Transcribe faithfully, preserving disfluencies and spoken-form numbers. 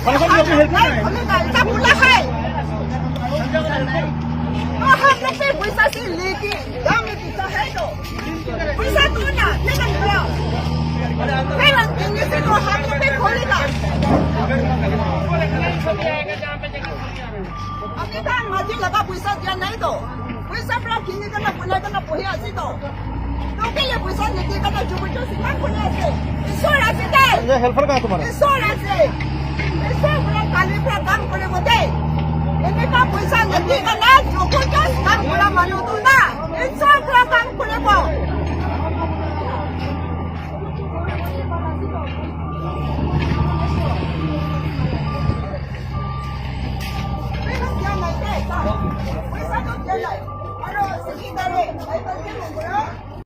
कौन सा भी help नहीं है? तो हम लोग पे पैसा से लेके गांव में पैसा है तो पैसा दो ना, नहीं तो दो। फिर हम देंगे से तो हम लोग पे खोलेगा। अभी तो हम मर्जी लगा पैसा दिया नहीं तो। Puisa pra kini kana punai kana pohi asi to. Toke ye puisa nidi kana jubu jo si kam kuri ase. Isor ase de. ये हेल्पर कहाँ तुम्हारा? Isor ase. Isor pra kali pra kam kuri bo de. Ini pa puisa nidi kana jubu jo si kam kura manu tu na. Isor pra kam kuri bo.